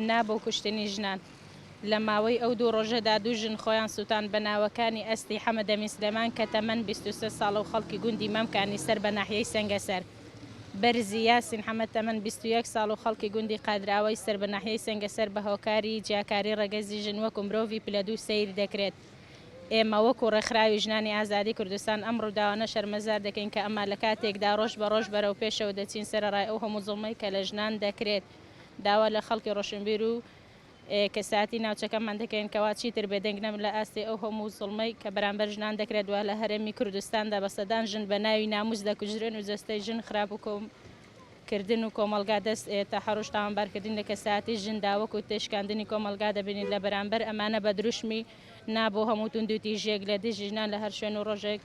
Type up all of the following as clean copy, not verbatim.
نا بۆ کوشتنی ژنان. لە ماوەی ئەو دوو ڕۆژەدا دوو ژن خۆیان سووتاند بە ناوەکانی ئەستی حەمەدەمین سلێمان کە تەمەن 23 ساڵە و خەڵکی گوندی مەمکانی سەر بە ناحیەی سەنگەسەر. بەرزی یاسین حەمەد تەمەن 21 ساڵ و خەڵکی گوندی قادراوەی سەر بە ناحیەی سەنگەسەر بە هۆکاری جیاکاری ڕەگەزی ژن وەکو مرۆڤی پلە دوو سەیر دەکرێت. ئێمە وەکو ڕێکخراوی ژنانی ئازادی کوردستان ئەم ڕووداوانە شەرمەزار دەکەین کە ئەمە لە کاتێکدا ڕۆژ بە ڕۆژ بەرەو پێشەوە دەچین سەرەڕای ئەو هەموو زوڵمەی کە لە ژنان دەکرێت داوا لە خەڵکی ڕۆشنبیر و کەسایەتی ناوچەکەمان دەکەین کەوا چیتر بێدەنگ نەبن لە ئاستی ئەو هەموو زوڵمەی کە بەرامبەر ژنان دەکرێت و لە هەرێمی کوردستاندا بە سەدان ژن بە ناوی ناموس دەکوژرێن و جەستەی ژن خراپ و کۆم کردن و کۆمەڵگا دەست تەحەڕوش تاوانبارکردن لە کەسایەتی ژندا وەکو تێشکاندنی کۆمەڵگا دەبینین لە بەرامبەر ئەمانە بە دروشمی نا بۆ هەموو توندوتیژیەک لە دژی ژنان لە هەر شوێن و ڕۆژێک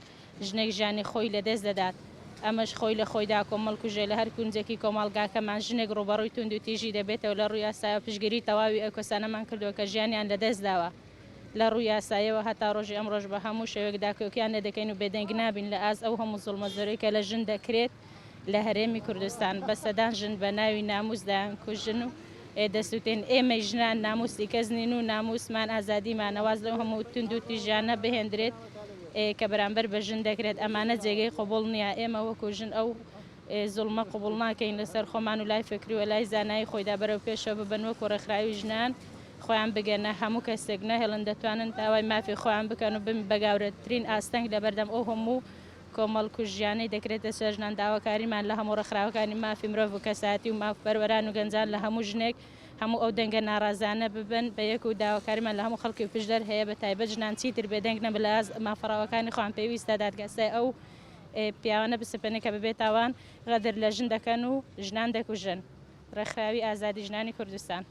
ژنێک ژیانی خۆی لە دەست دەدات ئەمەش خۆی لە خۆیدا کۆمەڵکوژە لە هەر کونجێکی کۆمەڵگاکەمان ژنێک ڕووبەڕووی توندوتیژی دەبێتەوە لە ڕووی یاسایەوە پشتگیری تەواوی ئەو کەسانەمان کردووە کە ژیانیان لە دەست داوە لە ڕووی یاسایەوە هەتا ڕۆژی ئەمڕۆش بە هەموو شێوەیەک داکۆکیان لێ دەکەین و بێدەنگ نابین لە ئاست ئەو هەموو زوڵمە زۆرەی کە لە ژن دەکرێت لە هەرێمی کوردستان بە سەدان ژن بە ناوی ناموس دەیانکوژن و دەسوتێن، ئێمەی ژنان ناموسی کەس نین و ناموسمان ئازادیمانە، واز لەو هەموو توندوتیژیانە بهێندرێت کە بەرامبەر بە ژن دەکرێت، ئەمانە جێگەی قبوڵ نییە، ئێمە وەکو ژن ئەو زوڵمە قبوڵ ناکەین لەسەر خۆمان و لای فکری و لای زانایی خۆیدا بەرەو پێشەوە ببەن وەکو ڕێکخراوی ژنان خۆیان بگەنە هەموو کەسێک نەهێڵن دەتوانن داوای مافی خۆیان بکەن و ببن بە گەورەترین ئاستەنگ لەبەردەم ئەو هەموو کۆمەڵکوژیانەی دەکرێتە سەر ژنان، داواکاریمان لە هەموو ڕێکخراوەکانی مافی مرۆڤ و کەسایەتی و مافپەروەران و گەنجان لە هەموو ژنێک هەموو ئەو دەنگە ناڕازانە ببن بە یەک و داواکاریمان لە هەموو خەڵکی پشدەر هەیە بە تایبەت ژنان چیتر بێدەنگ نەبن لە ئاست مافە ڕەواکانی خۆیان پێویستە دادگا سزای ئەو پیاوانە بسەپێنێت کە بەبێ تاوان غەدر لە ژن دەکەن و ژنان دەکوژن. ڕێکخراوی ئازادی ژنانی کوردستان.